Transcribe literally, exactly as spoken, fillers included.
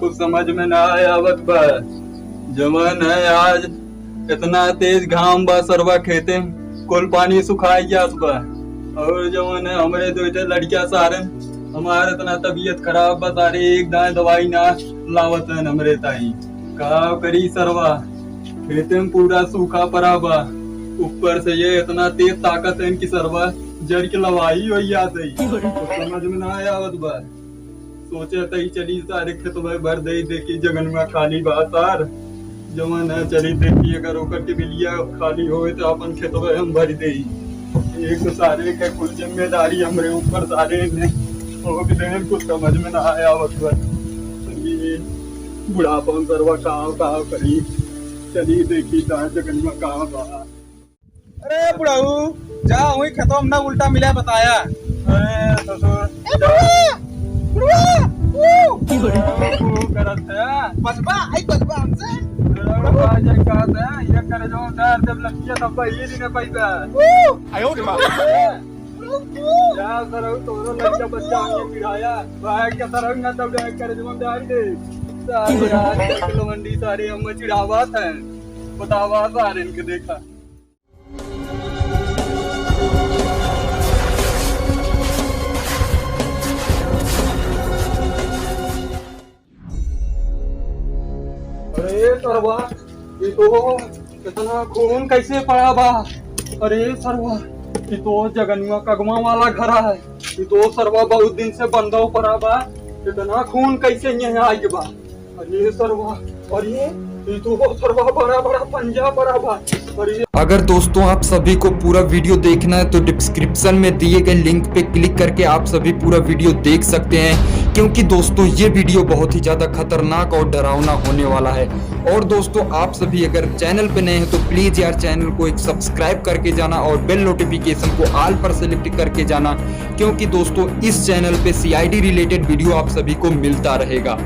कुछ समझ में ना आवत बा। जवन है आज इतना तेज घाम बा सरवा, खेते कुल पानी सुखाई जात बा। और जवन है हमरे दो ठे लड़किया सारन, हमार इतना तबीयत खराब बा सारे, एक दाएं दवाई ना लावत हैं हमरे ताई। का करी सरवा, खेते में पूरा सूखा पड़ा बा, ऊपर से ये इतना तेज ताकत है कि सरवा जर के लवाही हो जात है। तो समझ में ना आवत बा। सोचे तई चली सारे खेतवा भर दे, देखी जगनवा खाली बा सार। जवन है चली देखी, अगर ओकर टिबिलिया खाली होए तो अपन खेतवा हम भर दे। एक तो सारे के कुल जिम्मेदारी हमरे ऊपर सारे ने हो गए, कुछ समझ में ना आया आवत बा। ये बुढ़ापा में सरवा का का करी, चली देखी कहाँ जगनवा कहाँ बा। अरे बुढ़ऊ, जा वही खेतवा में ना उल्टा मिला बताया। अरे ससुर। ए बुढ़वा, बुढ़वा, ऊ। ऊ करत है। बचबा, आई बचबा हमसे। अरे बुढ़ऊ, आ जाए कहा था, ये करे जो डर जब लड़किया तब ये दिन पैसा। ऊ। आयो रे माँ। या सरऊ तोरो लड़का बच्चा हमने चिढ़ाया। भाई का सरऊ ना तब डर करे जो डर दे। सारे यार, लवंडी सारे हम चिढ़ावा था। बतावा सारे इनके देखा। अरे सरवा, ये तो इतना खून कैसे पड़ा बा? अरे सरवा, ये तो जगनुआ कगमा वाला घरा है। ये तो सरवा बहुत दिन से बंधा पड़ा बा। इतना खून कैसे यहाँ आइ बा? अरे सरवा, अरे, ये तो सरवा बड़ा बड़ा पंजा पड़ा बा। अरे। अगर दोस्तों आप सभी को पूरा वीडियो देखना है तो डिस्क्रिप्शन में दिए गए लिंक पे क्लिक करके आप सभी पूरा वीडियो देख सकते हैं, क्योंकि दोस्तों ये वीडियो बहुत ही ज़्यादा खतरनाक और डरावना होने वाला है। और दोस्तों आप सभी अगर चैनल पे नए हैं तो प्लीज यार चैनल को एक सब्सक्राइब करके जाना और बेल नोटिफिकेशन को ऑल पर सेलेक्ट करके जाना, क्योंकि दोस्तों इस चैनल पे सीआईडी रिलेटेड वीडियो आप सभी को मिलता रहेगा।